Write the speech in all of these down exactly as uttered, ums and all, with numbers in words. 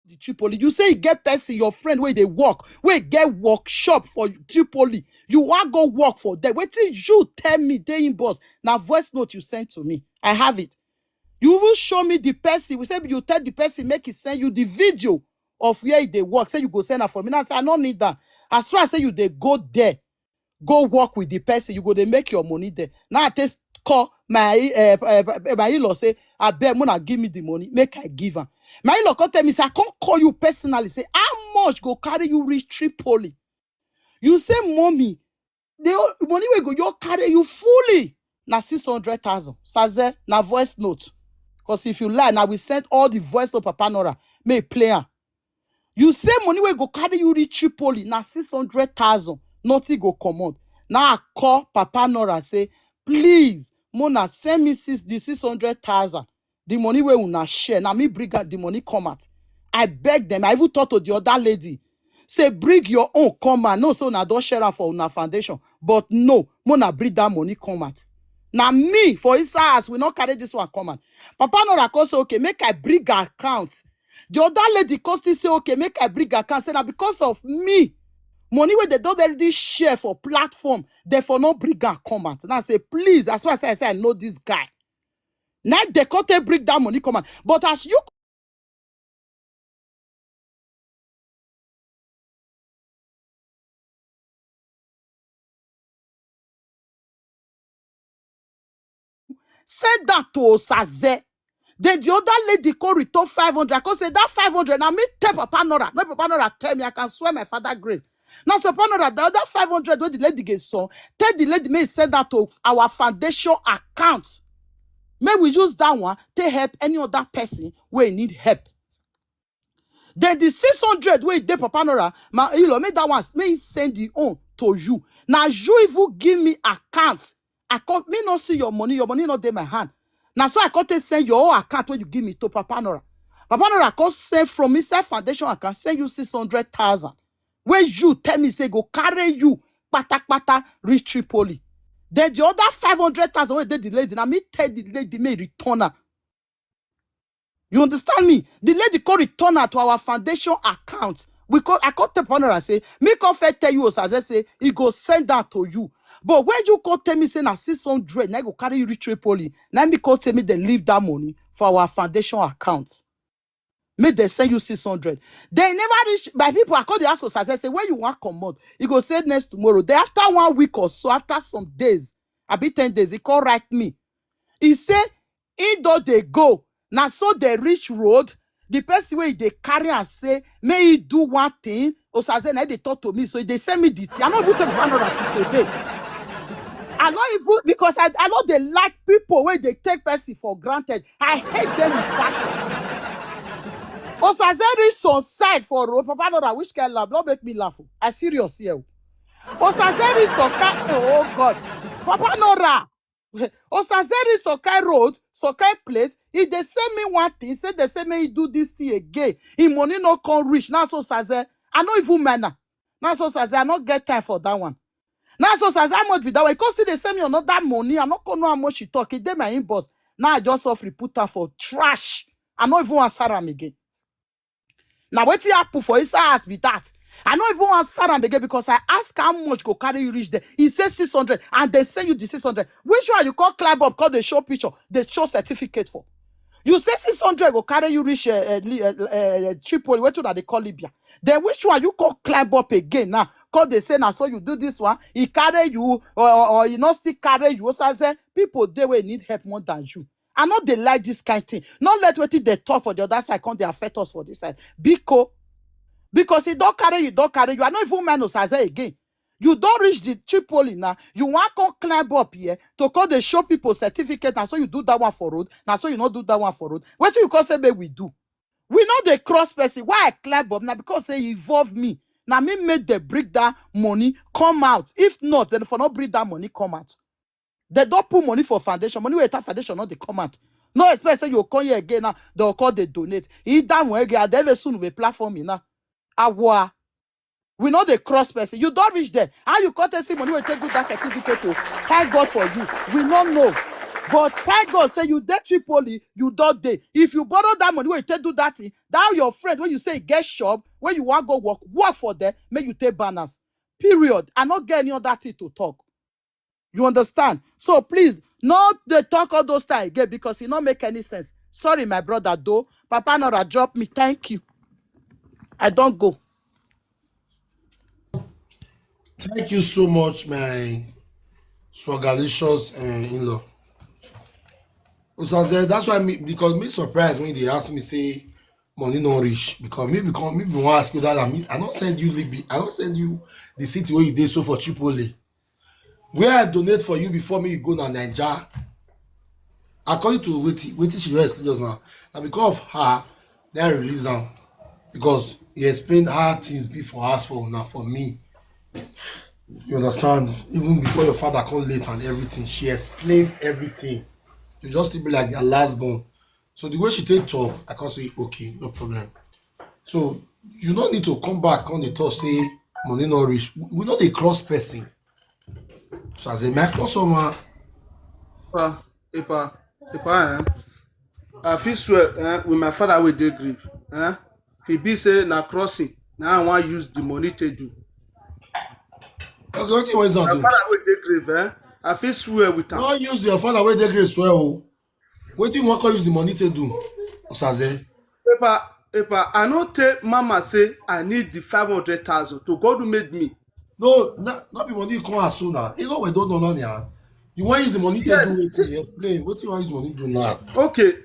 the Tripoli. You say you get person, your friend wey dey work, wey get workshop for Tripoli. You wan go work for them. Wetin you tell me dey inbox? Na voice note you send to me. I have it. You even show me the person. We say you tell the person make he send you the video of where he dey work. Say you go send am for me. Now I say I no need that. As far as say you dey go there, go work with the person, you go dey make your money there. Now I take call my uh, uh, my in-law, say, "Abeg, una give me the money, make I give am." My in-law come tell me say, "I come call you personally, say how much go carry you reach Tripoli?" You say, "Mommy, the o- money wey go just carry you fully na six hundred thousand." Saze, na voice note. Because if you lie, now we send all the voice note Papa Nora, may play am. You say money wey go carry you reach Tripoli na six hundred thousand, nothing go comot. Now I call Papa Nora, say, "Please, mona, send me six the six hundred thousand, the money wey una share. Na me bring out the money come out." I beg them. I even talk to the other lady, say, "Bring your own come out. No, so una don share am for una foundation, but no, mona bring that money come out." Now me for inside house, we not carry this one come out. Papa Nora come say, "Okay, make I bring account." The other lady come still say, "Okay, make I bring account." Say, "Now because of me, money wey they don't already share for platform, therefore no bring am come out." Now I say, "Please," as far as I say, I know this guy. Now they come take bring that money come out. But as you send that to Osaze. Then the other lady come return five hundred. I come say, "That five hundred, now me tell Papa Nora. Make Papa Nora tell me, I can swear my father grave." Now, so Papa Nora, the other five hundred wey the lady get so, tell the lady, may send that to our foundation account. May we use that one to help any other person wey need help. Then the six hundred wey dey Papa Nora, my in-law, make that one, may he send the own to you. Now you even give me account. I come, me not see your money, your money not dey my hand. Now so I come take send your own account wey you give me to Papa Nora. Papa Nora come send from inside foundation account, send you six hundred thousand. Wey you tell me say go carry you kpatakpata reach Tripoli. Then the other five hundred thousand wey dey the lady, now me tell the lady, may return am. You understand me? The lady come return her to our foundation account. We call, I call Papa Nora, say, "Me come first tell you, Osaze, say he go send that to you." But when you come tell me say na six hundred, now go carry you reach Tripoli. Now me come tell me they leave that money for our foundation account. Make they send you six hundred. They never reach. By people, I call the ask Osaze, say, "When you want come out?" He go say next tomorrow. Then after one week or so, after some days, I be ten days, he come write me. He say, he don dey go. Now so they reach road. The person wey they carry and say, may he do one thing. Osaze, now they talk to me. So they send me the thing. I no even take one hundred today. I no even, because I, I know they like people wey they take person for granted. I hate them with passion. Osaze reach some side for road. Papa Nora, which kind laugh? Don't make me laugh. I serious here. Osaze reach some kind, oh God. Papa Nora. Osaze reach some kind road, some kind place. If they send me one thing, say they say me he do this thing again. Him money no come reach. Now so Osaze, I no even manner. Now so Osaze, I no get time for that one. Now so Osaze, how much be that one? Because still they send me another money. I no come know how much she talk. It dey my inbox. Now I just offer put her for trash. I no even answer am again. Now wetin happen for inside house be that? I no even answer am again because I ask how much go carry you reach there. He say six hundred and they send you the six hundred. Which one you call climb up, call the show picture, they show certificate for? You say six hundred go carry you reach uh, uh, uh, uh, Tripoli, where to that they call Libya. Then which one you call climb up again now? Call they say now so you do this one, he carry you or, or, or he not still carry you. So I say people they will need help more than you. I know they like this kind thing. Not let wetin they talk for the other side come they affect us for this side. Because because he don't carry you, don't carry you. I know even man Osaze again. You don't reach the Tripoli now. You want come climb up here to call the show people certificate. And so you do that one for road. Now so you not do that one for road. What you call say make we do? We know they cross person. Why I climb up now? Because say he involve me. Now me make the bring that money come out. If not, then for not bring that money come out. They don't put money for foundation. Money wey enter foundation not they come out. No expect say you come here again now. They'll call they donate. He damn well again. They will soon be platform now. Awa. We know they cross person. You don't reach there. How you come take see money wey take good that certificate to? Thank God for you. We no know. But thank God say you dey Tripoli, you don dey. If you borrow that money wey you take do that thing, that your friend wey you say get shop, wey you wan go work, work for them, make you take balance. Period. I no get any other thing to talk. You understand? So please, no dey talk all those things again, because e no make any sense. Sorry, my brother, though. Papa Nora, drop me. Thank you. I don go. Thank you so much, my swagalicious uh, in-law. Osaze, that's why me, because me surprised when they ask me say money no reach, because me, because me be wan ask you that, and me, I don't send you Libby, I don't send you the city where you dey so for Tripoli. Where I donate for you before me you go na Naija. According to wetin wetin she just explain just now, na because of her na I release am, because he explained how things be for us for una for me. You understand? Even before your father come late and everything, she explained everything. You just still be like their last born. So the way she take talk, I come say okay, no problem. So you no need to come back on the talk say money no reach. We no dey cross person. So as a micro someone, Epa, epa, epa, eh? I fit swear eh, with my father wey dey grave. Eh? If e be say na crossing, na I wan use the money take do. Okay, wetin you want to My do? Father wey dey grave, eh? I fit swear with am. No use your father wey dey grave swear o. Wetin you wan come use the money take do? Osaze. Epa, epa, I no tell mama say I need the five hundred thousand to God who made me. No, na no be money you come ask so now. You know we don't know now. You wan use the money take do wetin? Explain. Wetin you wan use money do now? Okay,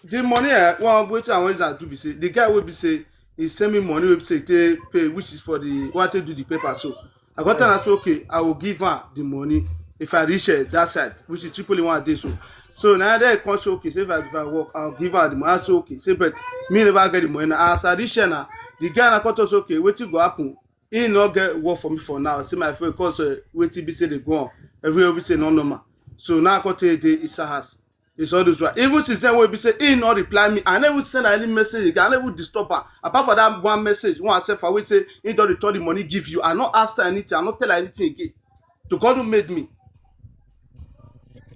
the money eh, one wetin I wan use am do be say the guy wey be say he send me money wey be say he take pay, which is for the one take do the paper. So I got tell am say okay, I will give am the money if I reach eh, that side, which is Tripoli one day so. So na there I come say okay, say if I, if I work, I'll give am the money. I say okay, say but me never get the money. Now as I reach here now, the guy na come talk say okay, wetin go happen? He no get work for me for now. See my friend, cause uh, wetin be say dey go on. Everywhere we say no normal. So now I come tell you the Isa house. It's all those one. Even since then, wey be say he no reply me. I never send any message again. I never disturb her. Apart from that one message, one I send for wey say he don return the money give you. I no ask her anything. I no tell her anything again. To God who made me.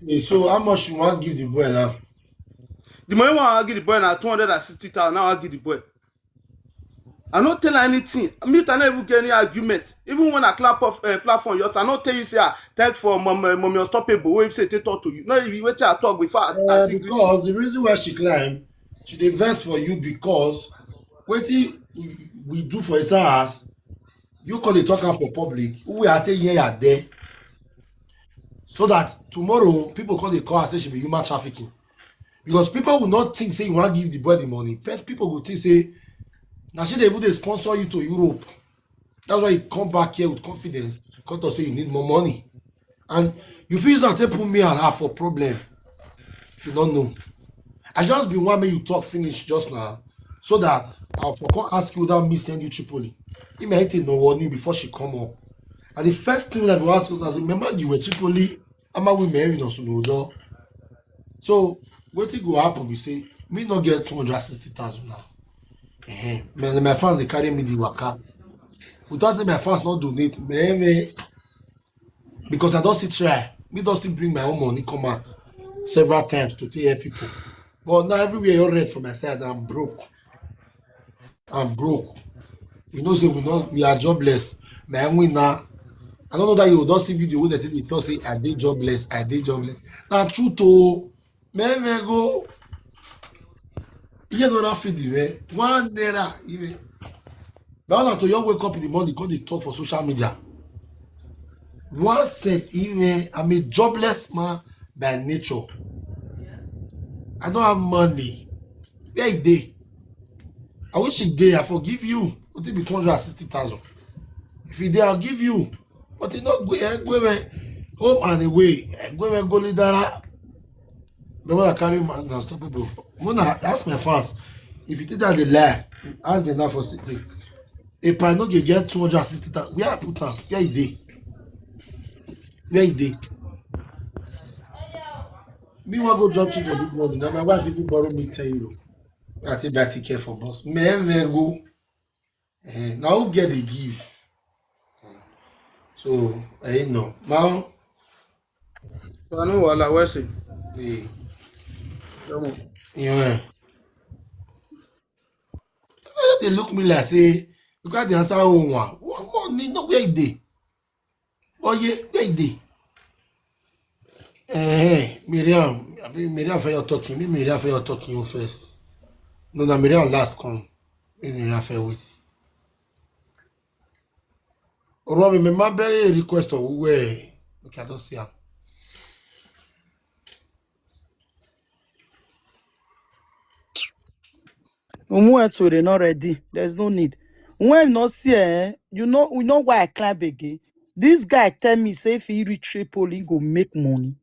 Okay, so how much you wan give the boy now? The money one I give the boy na two hundred and sixty thousand. Now I give the boy. I no tell her anything. Me, I no even get any argument. Even when I clap off uh, platform, yours, I no tell you say ah, thank for mom, uh, mommy unstoppable. Wey say take talk to you. No, if you wetin I talk before, I, I Uh, see because the reason why she climb, she dey vex for you because wetin we- we do for inside house, you come dey talk am for public. Who we are take hear are there, so that tomorrow people come dey call and say she be human trafficking. Because people will not think say you wan give the boy the money. Pe- People go think say na she dey even dey sponsor you to Europe. That's why you come back here with confidence, come to say you need more money. And you feel that take put me and her for problem. If you don't know, I just be one make you talk finish just now, so that I'll for come ask you without me send you Tripoli. He may hit no warning before she come up. And the first thing that we ask us, remember you were Tripoli, I'm a women in Osunodo. So wetin go happen be say me no get two hundred sixty thousand now. Eh, my, my fans dey carry me the waka. Without say my fans no donate, man, because I don still try. Me don still bring my own money come out several times to take help people. But now everywhere you red for my side, I'm broke. I'm broke. You know say we not we are jobless. My win now. I don't know that you don see video wey dem take dey talk say I dey jobless, I dey jobless. Na truth o. Me me go. Iye no na feed the way. One naira even. Now na to your wake up in the morning, come dey talk for social media. One set even, I'm a jobless man by nature. I don't have money. Where e dey? I wish e dey, I forgive you. Wetin be two hundred and sixty thousand? If e dey, I'll give you. But e no go eh, go away home and away. Eh, go away go Lidara. But when I carry man and stop people. When I ask my fans, if you think that they lie, ask them now for sixty. If I no get get two hundred and sixty thousand, where I put am? Where e dey? Where e dey? Me wan go drop children this morning. Now my wife even borrow me ten euro. I take buy ticket for bus. Me me go. Eh, now who get the give? So I know. Now So I know what I was saying. Hey. Yeah. Why they look me like say you got the answer oh one? What money? No, where e dey? Oh yeah, where e dey? Eh, Miriam, abi Miriam for your talking. Me Miriam for your talking you first. No, na Miriam last come. Me Miriam for wait. Robbie, me ma bury a request of where? Okay, I don't see am. Umu etu dey not ready. There's no need. When no see, eh, you know, we know why I climb again. This guy tell me say if he reach Tripoli, he go make money.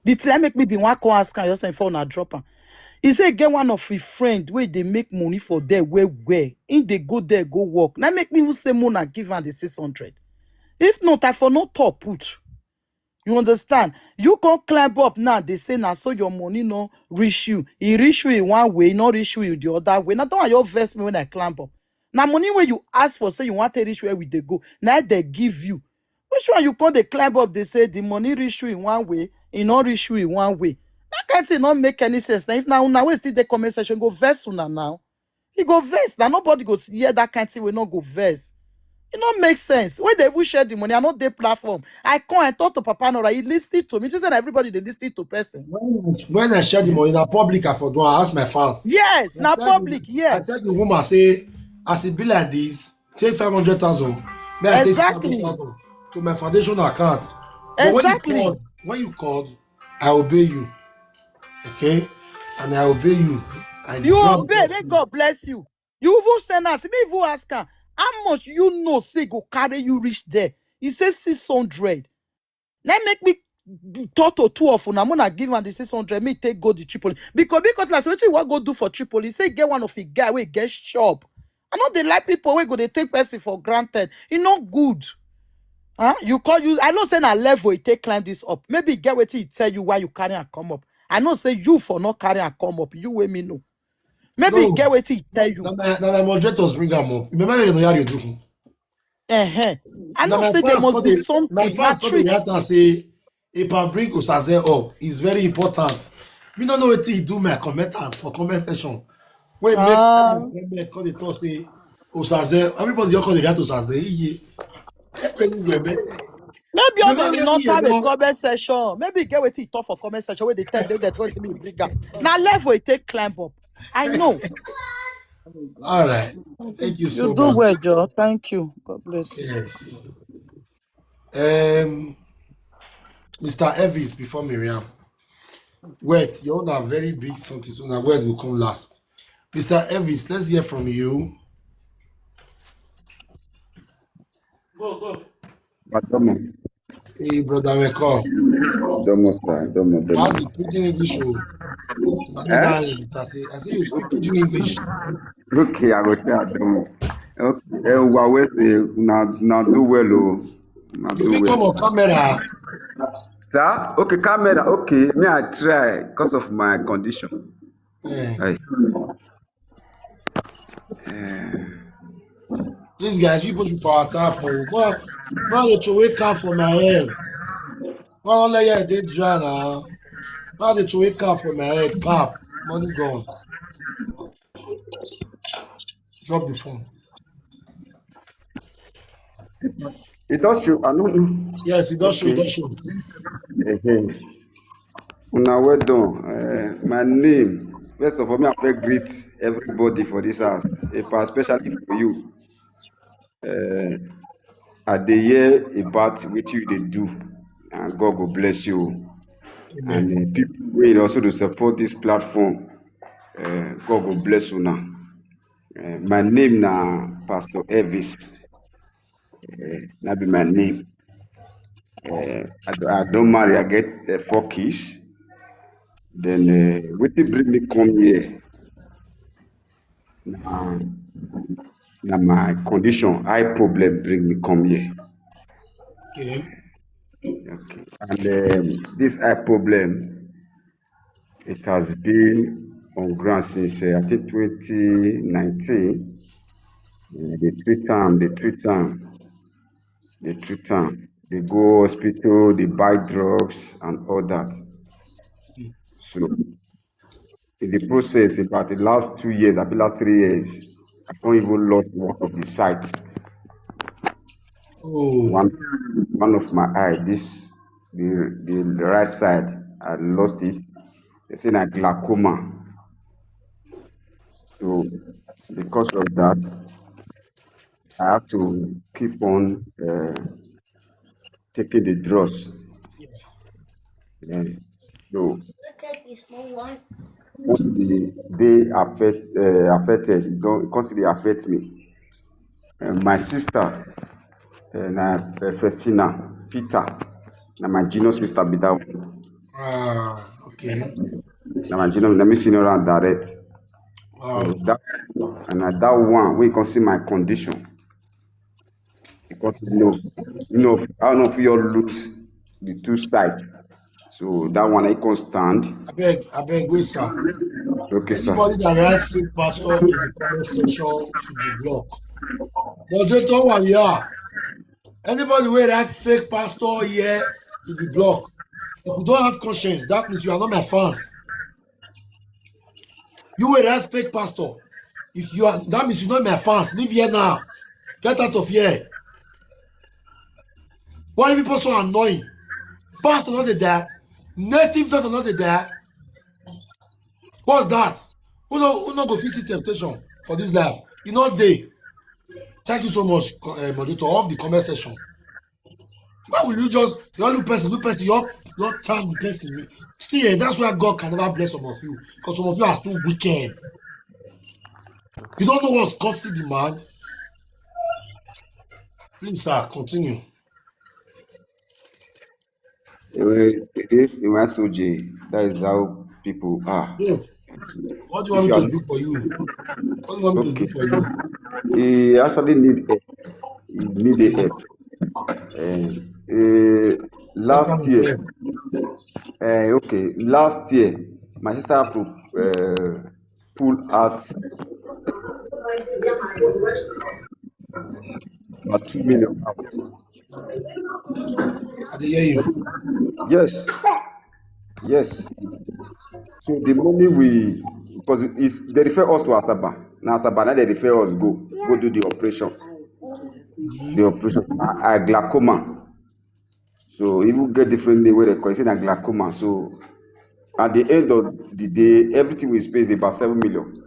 The thing that make me be one call ask am just before una drop am. He say e get one of his friend wey dey make money for there well well. He dey go there go work. Now make me even say make una give am the six hundred. If not, I for no top put. You understand? You come climb up now. They say now so your money no reach you. E reach you in one way, e no reach you in the other way. Now don't you vex me when I climb up. Now money wey you ask for, say you want to reach where we dey go. Now they give you. Which one you come dey climb up? They say the money reach you in one way, e no reach you in one way. That kind thing no make any sense. Now if now una wey still dey comment section go vex una now. He go vex. Now nobody go s- hear that kind thing wey no go vex. E no make sense. When they even share the money, I no dey platform. I come, I talk to Papa Nora. He listen to me. You say na everybody dey listen to person. When I share the money, na public I for do. I ask my fans. Yes, I na tell the, public. I Yes, tell the woman say, as e be like this, take five hundred thousand. May I take exactly, five hundred thousand to my foundation account. But when you exactly. called, when you called, I obey you. Okay? And I obey you. I You do am obey. May blessing. God bless you. You even send us. Me even ask her how much you know say go carry you reach there. He say six hundred. Now make me talk to two of una. Mona give am the six hundred. Me take go the Tripoli because because like wetin you wan go do for Tripoli? Say get one of the guy wey get shop. I know they like people wey go dey take person for granted. E no good. Huh? You call you. I know say na level e take climb this up. Maybe e get wetin he tell you why you carry am come up. I know say you for not carry am come up. You wey me know. Maybe e No, get wetin he tell you. na my na my moderators bring am up. Remember you know how you do. Uh-huh. I Na know my say there fans must come be dey my something. Na fans come dey trick. react and say, if I bring Osaze up, it's very important. Me no know wetin he do my commenters for comment section. Wey make Ah, comment come dey talk say Osaze, everybody just come dey react to Osaze. Iye. Everywhere, be- maybe the all man the wey not me you have a know. Comment section. Maybe e get wetin he talk for comment section wey dey tell them that wetin me bring am. Na level e take climb up. I know. All right. Thank you You so do much. Well, Joe. Thank you. God bless you. Yes. Um, Mister Elvis before Miriam. Wait, you own a very big something, so now words will come last. Mister Elvis, let's hear from you. Adomo. Hey, brother, we call. Adomo, sir. Adomo, Adomo. How's the pidgin English? Oh, I mean, Eh? I, I say, I say you speak pidgin English. Okay, I go say Adomo. Okay, eh, we are waiting. Now, now do well, oh. Now You do fit come well. On camera. Sir? Okay, camera. Okay, me I try because of my condition. Eh, Hey. Eh. These guys, you put your power tap. Oh. Go, go, they throw away cap for my head. Go, don't let your head dey dry now. Go, they throw away cap for my head. Cap, money gone. Drop the phone. It does show. I don't know. Yes, it does show. It Okay. Does show. Eh, eh. Una well done. Uh, my name. First of all, me I first greet everybody for this house, eh, especially for you. Uh, I dey hear about what you dey do, and God go bless you. And Amen. Uh, people wey also to support this platform, uh, God go bless you now. Uh, my name na Pastor Elvis. Uh, that be my name. Uh, I, do- I don't marry. I get uh, four kids. Then uh, wetin bring me come here? Na na my condition, eye problem bring me come here. Okay. Okay. And um, this eye problem, it has been on ground since uh, I think twenty nineteen. Uh, they treat am, they treat am, they treat am. They go hospital, they buy drugs and all that. So in the process, about the last two years, I think last three years, I can't even lost one of the sight. Oh, One one of my eye, this the the right side, I lost it. They say na glaucoma. So because of that, I have to keep on uh, taking the drugs. Yeah. So once the day affect uh, affected, it don it come still dey affect me. Uh, my sister uh, na uh, Festina Peter, na my junior sister be that one. Ah, okay. Na my junior, na me senior and direct. Wow. That and na that one wey come see my condition. Because you know, you know, I don't know if you all lose the two sides. So that one I can stand. I beg, I beg, wait, sir. Okay, sir. Anybody that write fake pastor in the comment section should be blocked. Moderator, one, yeah. Anybody wey write fake pastor here should be blocked. If you don't have conscience, that means you are not my fans. You will write fake pastor. If you are, that means you're not my fans. Leave here now. Get out of here. Why people so annoying? Pastor not dey die. Native doctor not dey die. What's that? Who no who no go fit see temptation for this life? You not dey. Thank you so much, co- uh, moderator of the comment section. Why will you just you all look person, look person, you all, you all tag the person? See, eh, that's why God can never bless some of you because some of you are too wicked. You don't know what's God's demand. Please, sir, continue. Anyway, this in my soji, that is how people are. Yeah. What do you want me If you to are- do for you? What do you want me to do Okay. for you? He actually need help. He need a help. Uh, uh, last year, uh, okay, last year, my sister have to uh, pull out about two million pounds. I dey hear you. Yes, yes. So the money we because it's they refer us to Asaba. Now Asaba now they refer us go go do the operation. The operation, I, I glaucoma. So even get different name where they call it na glaucoma. So at the end of the day, everything we spend is about seven million.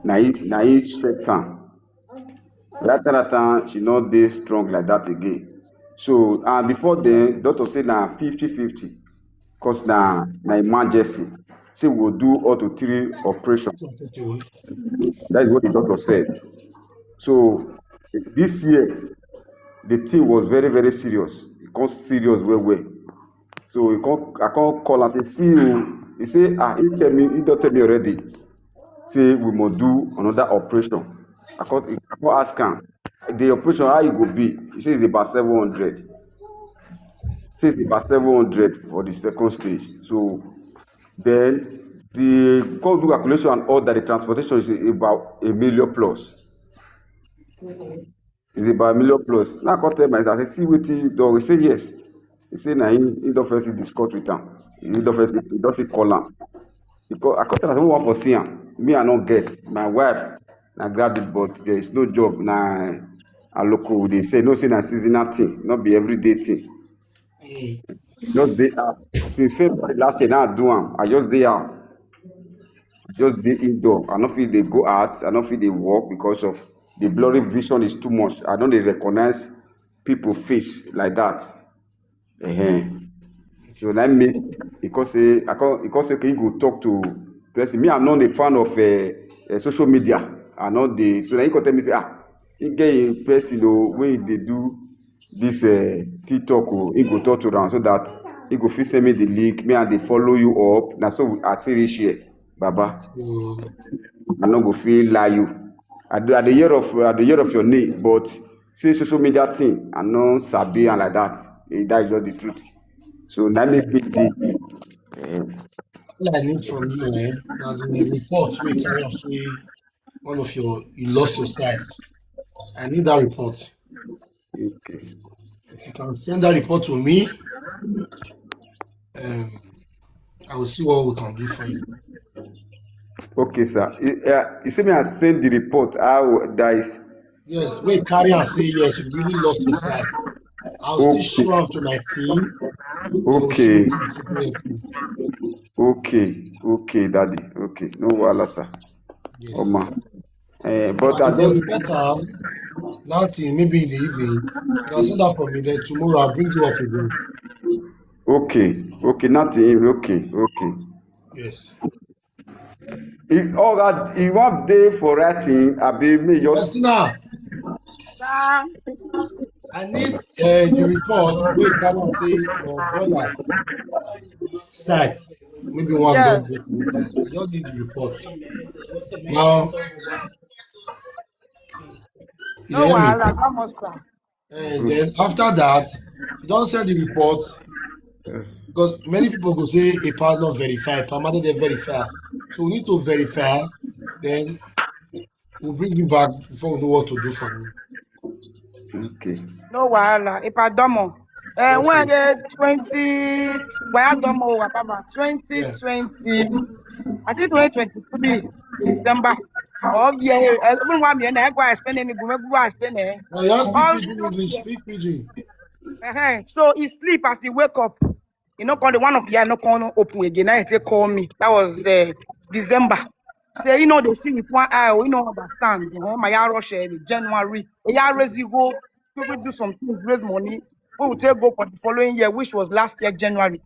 Now each now each sector. That time, that time she not dey strong like that again. So and before then, doctor say na fifty fifty, cause na na emergency. Say we go do all to three operation. Something to That is what the doctor said. So this year, the thing was very very serious. It come serious well well. So he come, I come call and say, see you. He say, ah, he tell me, he don't tell me already. Say we must do another operation. I come, I come ask him, the operation how e go be? He say it's about seven hundred. Say it's about seven hundred for the second stage. So then the come do calculation and all that the transportation is about a million plus. It's about a million plus. Now I come tell my I say, see wetin you do. He say yes. He say na him he don first discuss with am. He don first he don fit call am. Because I come tell am say we wan for see am. Me I no get. My wife na graduate but there is no job na aloko we dey say no say na seasonal thing, no be everyday thing. Mm. Just dey out since February last year. Now I do am. I just dey out. Just dey indoor. I no fit dey go out. I no fit dey work because of the blurry vision is too much. I don dey recognize people face like that. Uh-huh. So that make because say I come because say he go talk to person. Me, I'm not a fan of uh, uh, social media. I know the so then he come tell me say ah, he get a person though when they do this uh, TikTok, oh, he go talk to them so that he go fit send me the link. Me and they follow you up. Now so I say this year, Baba. So, I no go feel lie you. I do at the year of at the year of your name, but say social media thing, I no sabi and like that. Eh, that is just the truth. So that make big deal. Eh, all I need from you, eh, na the report wey carry am say one of your you lost your sight. I need that report. okay. If you can send that report to me, um, I will see what we can do for you. Okay, sir. You, uh, you see me, I send the report. How that is. Yes, we carry and say yes, you really lost your sight. I'll still Okay. show up to my team. Okay. Something to do with you. Okay. Okay, daddy. Okay. No wahala, sir. Yes. Oh, man. Uh, but I I don't don't. Expect um, nothing, maybe in the evening. You can send that for me, then tomorrow I'll bring you up again. Okay. Okay. Nothing. Okay. Okay. Yes. If all that, if one day for writing, I be me just. Justina, Sir. I need uh, the report. We cannot say your brother sight. Maybe one Yes. day. I just need the report. Now, you No hear me? wahala, come on, sir. And then after that, you don't send the report because many people go say a part not verify, permanent they verify. So we need to verify. Then we'll bring you back before we know what to do for you. Okay. No wahala. Ipa domo. Eh, Yes, when sir. the twenty, where domo, Papa? Yeah. Twenty twenty. I think twenty twenty-three December. Oh yeah, eh, even one year, I go explain me, go go explain eh. Now you have speak All pidgin English. Speak pidgin. Uh-huh. So he sleep as he wake up. You know, call the one of the eye, no call no open again. Now he take call me. That was uh, December. Say you know they see with one eye, you know understand. You know, my eye rush eh, January. A year raise you go. People do some things, raise money. We will take go for the following year, which was last year January.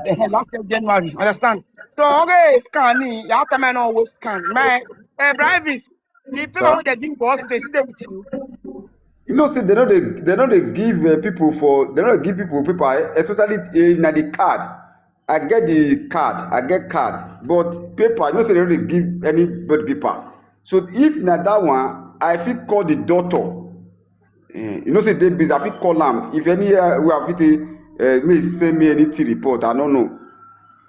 Eh, last year January, understand? So okay, scan me. You have to man always scan. My uh, Bravis, the people Sir? When they give us, they sit there with you. You know, see, they know they they know they give uh, people for they know they give people paper, eh, especially in the card. I get the card, I get card, but paper, you know, say they don't dey give anybody paper. So if na that one, I fit call the doctor. Eh, you know, say they busy, I fit call am. If any uh, way I fit uh, me send me anything report, I don't know.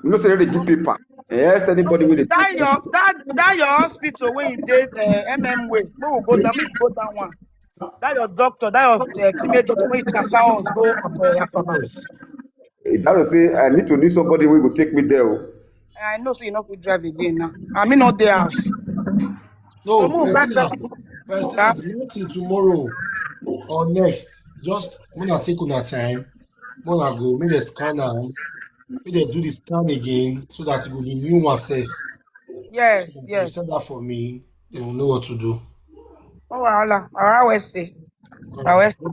You know, say they don't dey give paper. Eh, else anybody with the That your that that your hospital when you did uh, M M way, we will go down, we go down one. That your doctor, that your uh, female doctor, when you transfer us go uh, Asabas. If I will say I need to need somebody who go take me there. Oh. I know, so you know, we drive again now. I mean, not there house. No, So move back Festina, to Festina, nothing tomorrow or next. Just when I take on that time, when I go, make they scan am, make they do the scan again so that it will renew myself. Yes, So that you yes. Send that for me, then we'll know what to do. Oh, Allah, Allah, I will say. All I will right. say.